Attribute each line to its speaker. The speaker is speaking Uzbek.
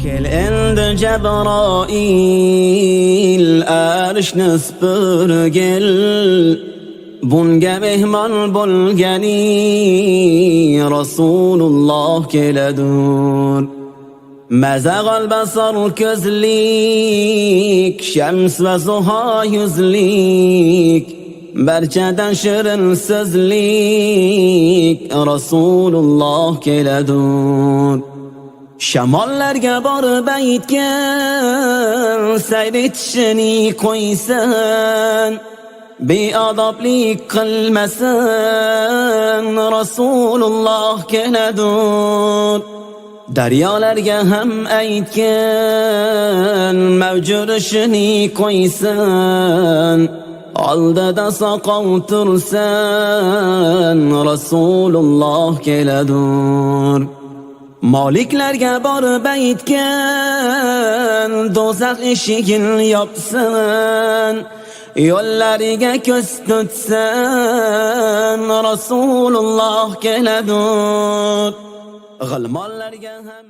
Speaker 1: Kel endi Jabroil, arshni supurgil, bunga mehmon bo'lgani Rasululloh keladur. Mazag'al basar ko'zlik, shams va zuho yuzlik, barchadan shirin so'zlik Rasululloh keladur. Shamollarga borib aytgan, sayr etishini qo'ysin, beodoblik qilmasin, Rasululloh keladur. Daryolarga ham aytgan, mavj urishini qo'ysin, oldida soqov tursin, Rasululloh keladur. Moliklarga borib aytgan, do'zax eshigini yopsin, yo'llariga ko'z tutsin, Rasululloh keladur. G'ilmonlarga ham